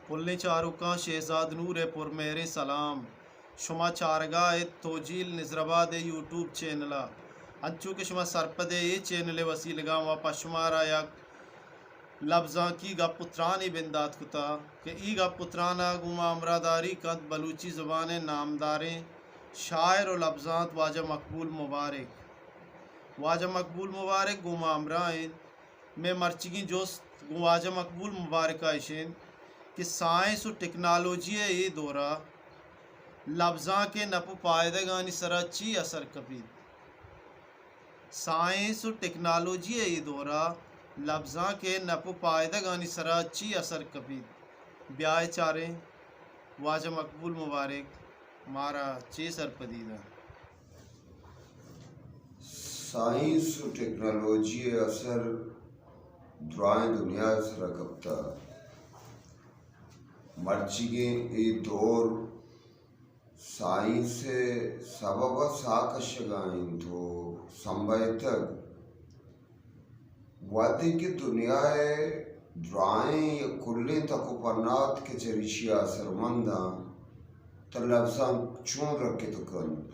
پلیں چاروکاں شہزاد نور ءِ پرمہریں سلام۔ شما چارگا ات توجیل نظرآباد ءِ یوٹیوب چینل ءَ۔ انچو کہ شما سرپد ءِ اے چینل ءِ وسیلگاں ما پہ شمارا یک لبزانکی گپ و ترانے بندات کتا کہ ای گپ و تران ءَ گوں ما ہمراہداری کنت بلوچی زبان ءِ نامداریں شاعر و لبزانت واجہ مقبول مبارک۔ واجہ مقبول مبارک گوں ما ہمراہ انت۔ مئے مرچیگیں جست گوں واجہ مقبول مبارک ءَ اش انت کہ سائنس و ٹیکنالوجی ءِ اے دور ءَ لبزانک ءِ نپ و پائدگانی سرا چی اثر کپیت؟ سائنس و ٹیکنالوجی ءِ اے دور ءَ لبزانک ءِ نپ و پائدگانی سرا چی اثر کپیت؟ بیائے چاریں واجہ مقبول مبارک مارا چے سرپدی دنت۔ سائنس و ٹیکنالوجی ءِ اثر درائیں دنیا ءِ سرا کپتہ۔ مرچیگیں اے دور سائنس ءِ سبب ءَ ساہ کشگا انت و سمبھیتگ۔ وھدے کہ دنیا ءِ درائیں یا کلیں تک و پنات کہ چریشی ءَ اثرمند آں، تہ لبزانک چون رکت کنت؟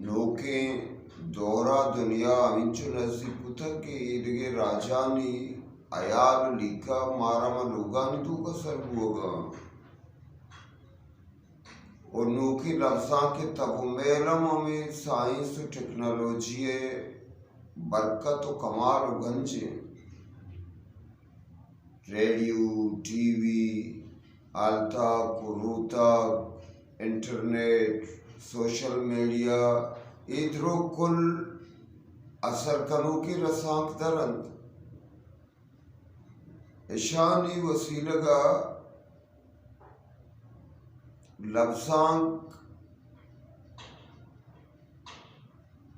نوکیں دور ءَ دنیا ہمینچو نزیک بوتگ کہ ایدگہ راجانی ہیال و لیکہ مارا ماں لوگانی توکا سر بوگا انت۔ و نوکیں لبزانک ءِ تب و میل ہم ہمے سائنس و ٹیکنالوجی ءِ برکت و کمال و گنج انت۔ ریڈیو، ٹی وی، ہالتاک و روتاک، انٹرنیٹ، سوشل میڈیا، اے درو کل اثر کنوکیں رسانکدر انت۔ اشانی وسیلگ ءَ لبزانک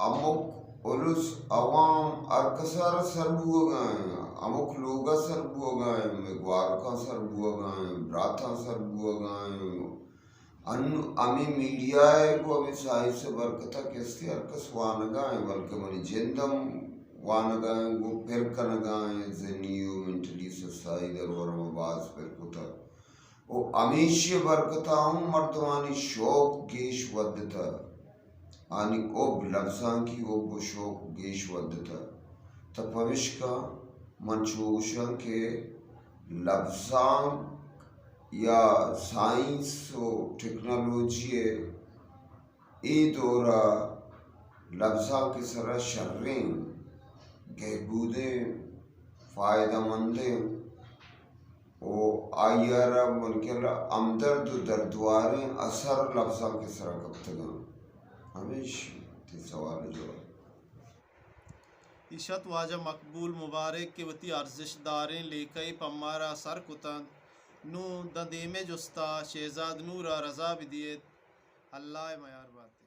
ہمک الس، عوام، ہر کس ءَ را سر بوگ ءَ ایں، ہمک لوگ ءَ سر بوگ ءَ ایں، مئے گوارکاں سر بوگ ءَ ایں، براتاں سر بوگ ءَ ایں۔ انوں ہمے میڈیا ءَ گوں ہمے سائنس ءِ برکت ءَ کہ استی ہر کس وانگ ءَ ایں، بلکہ منی جند ہم وانگ ءَ ایں، گوں پر کنگ ءَ ایں، ذہنی و مینٹلی سستائی درور ہم باز پر کتگ۔ و ہمیشی ءِ برکت ءَ ہم مردمانی شوق گیش ودتہ، آنی حب، لبزانکی حب و شوق گیش ودتہ۔ تہ پمشکا من چو گوشاں کہ لبزانک یا سائنس و ٹیکنالوجی ءِ اے دور ءَ لبزانک ءِ سرا شریں، گہبودیں، فائدہ مندیں و آئی ءَ را من خیال ءَ ہمدرد و دردواریں اثر لبزانک ءِ سرا کپتگ انت۔ ہمیش تئی سوال ءِ جواب۔ ایش ات واجہ مقبول مبارک کہ وتی ارزشت داریں لیکہ ءَ پہ مارا سر کت انت۔ نوں داں دیمے جست ءَ شہزاد نور ءَ رضا بدیت۔ اللہ ءِ میار بات۔